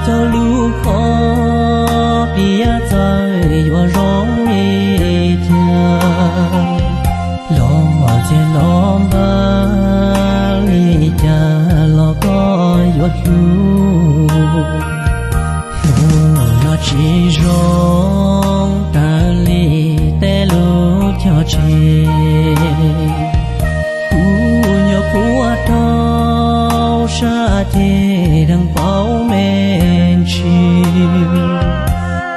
Txog lub qhov tiav txawm yuav zoo li cas, los txias los npag li cas los koj yuav hlub. Hnub no tsis zoo tag li tej lub choj tseg, kuv nyuam qhuav rau sab ceg deev paub me ntsis.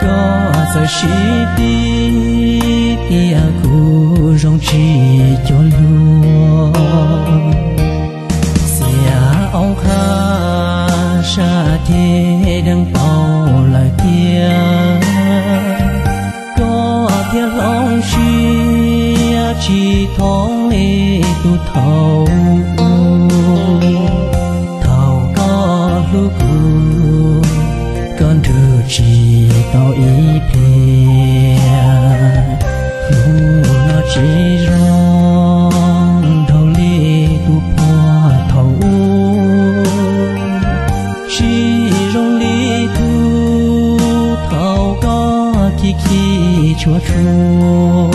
Koj txawm sib tib tias kuv zoo tsis cuag luag. Xiam oob qab sab ceg deev paub lawm tiag, koj thiaj hloov siab tsis thoob li tus thaum ub. Thaum koj hlub kuv, koj nrug tsis tau ib pliag. Hnub no tsis zoo dhau li tus phuag thaum ub, tsis zoo li tus thaum koj khib khib tshua tshua.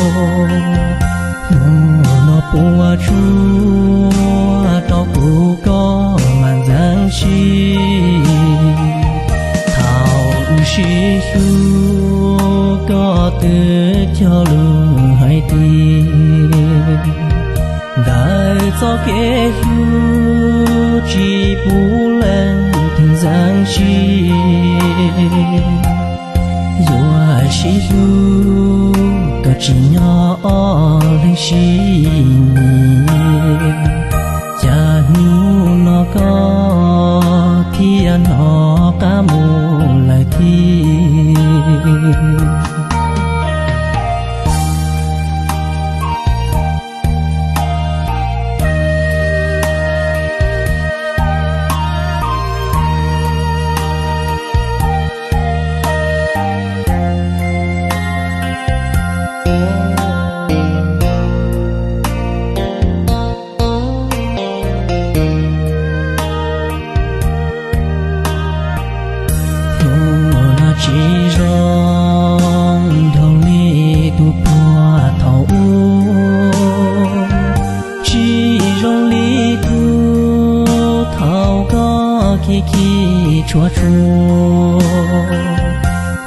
Hnub no puas tsuaj rau kuv koj mas ntxeev siab. Thaum wb sib hlub koj twb cog lus hais tias, ntawm txoj kev hlub tsis pub leej twg ntxeev siab. Yuav sib hlub koj tsis nyob ob leeg sib nyiam, cas hnub no koj thiaj hnov qab mus lawm thiab. Hnub no tsis zoo dhau li tus phuag thaum ub, tsis zoo li tus thaum koj khib khib tshua tshua.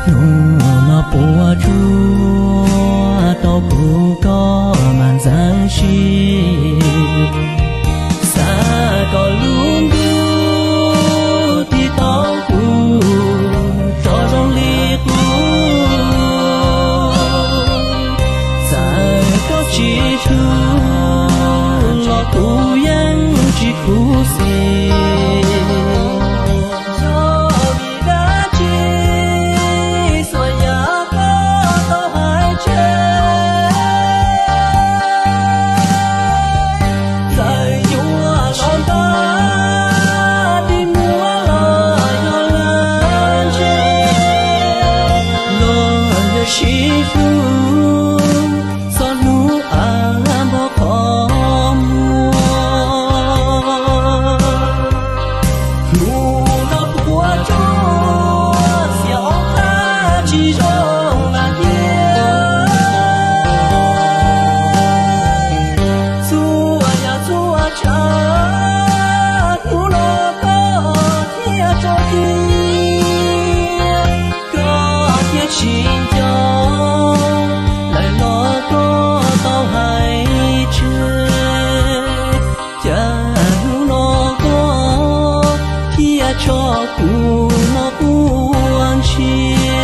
Hnub no puas tsuaj rau kuv koj mas ntxeev siab. Xav kom lub ntuj tiv tauj kuv tso zoo li qub. Txawm koj tsis hlub los kuv yeej tsis khuv xim. Yog vim dab tsi xuas yam koj tau hais tseg? Txawm yuav los npaj dig muab los yog lawv ntse, los yog sib hlub txog hnub av npog qhov muag. Hnub no puas tsuaj xiam ob qab tsis zoo lam tiag. Txhua yam txhua tsav hnub no koj thiaj tso tiag, koj thiaj tsis nco lawm los koj tau hais tseg. Cas hnub no koj thiaj tso kuv no ua ntshis.